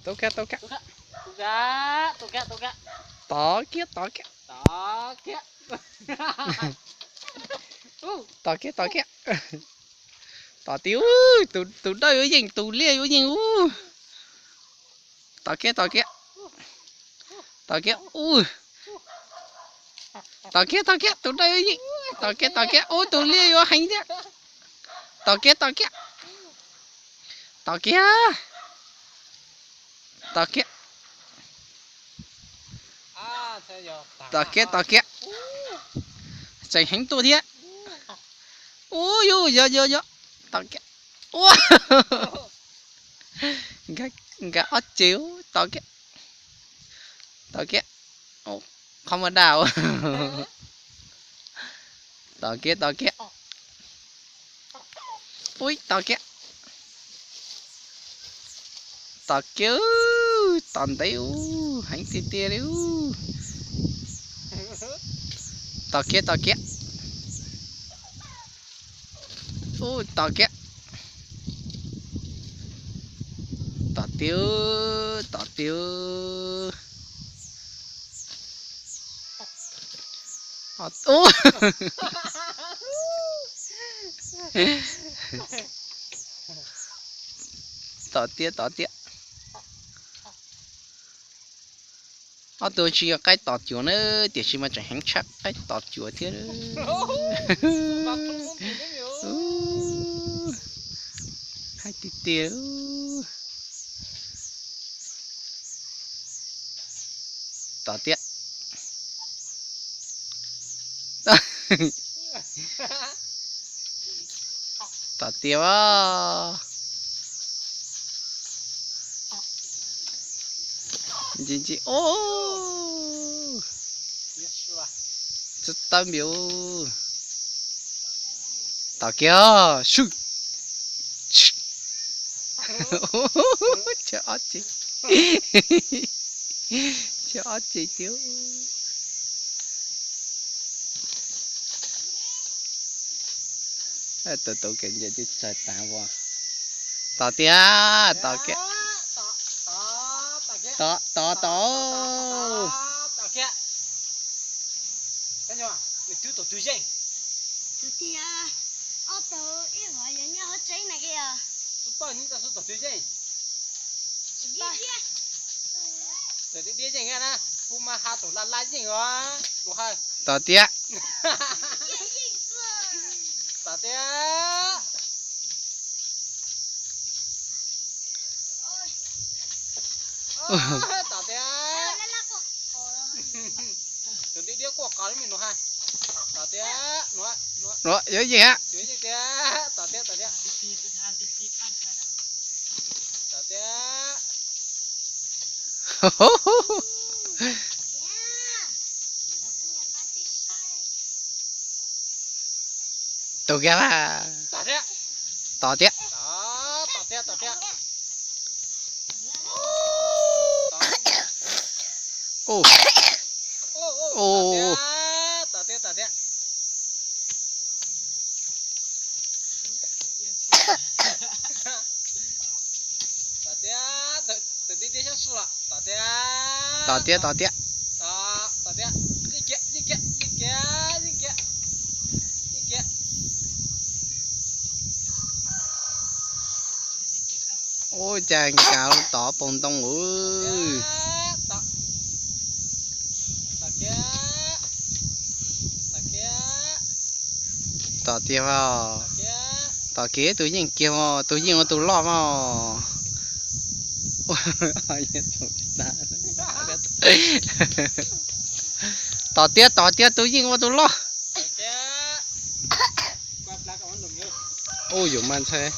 Tau kiag, tau kiag. Tau kiag, tau kiag. Tau kiag, tau kiag. Tau kiag, tau kiag. Tom tiag, tus dawb yuav yeej, tus liab yuav yeej ub. Tom kiag, tom kiag. Tom kiag ub. Tom kiag, tom kiag, tus dawb yuav yeej. Tom kiag, tom kiag ub, tus liab yuav heev thiab. Tom kiag, tom kiag. Tom kiag. Tom kiag. Tom kiag, tom kiag. Tseem heev tuaj thiab. Ub, yus yog yog yog. Tom kiag. Ua, nkag ob ces. Tom kiag. Tom kiag. Qhov muag daj. Tom kiag, tom kiag. Ub, tom kiag. Tom kiag, tom ntev ub, heev tiag tiag li ub. Tom kiag, tom kiag. Ub, tom kiag. Tom tiag, tom tiag. Ub. Tom tiag, tom tiag. Ob tug tsis yog qaib tos cuav na, tiam sis mas tseem heev tshaj qaib tos cuav thiab. Heev tiag tiag. Tom tiag. Tom tiag. Ntsis ntsis. Tawb npias. Tom kiag. Swj. Tshuav ob ces. Tshuav ob ces tiag. Tus tus kev nce twb txawg tag ua. Tom tiag, tom kiag. Tom, tom, tom. Tom tiag. Tom tiag. Tom tiag. Tom tiag. Tus diab diab quaj qos li me nua ha. Tom tiag. Nua, nua. Yuav yeej ha. Yuav yeej tiag. Tom tiag, tom tiag. Tom tiag. Tus kiag mas. Tom tiag. Tom tiag, tom tiag. Tom tiag, tom tiag. Tom tiag, tus tib tib xyob su los tom tiag. Tom tiag, tom tiag. Tom tiag, yeej kiag, yeej kiag, yeej kiag, yeej kiag, yeej kiag. Ua cas nkaus tod pob ntoo ua. Tom tiag, tom kiag, tus yeej kiag os, tus yeej ua tus loj mas. Tom tiag, tom tiag, tus yeej ua tus loj. Ub, yuav mas ntshai.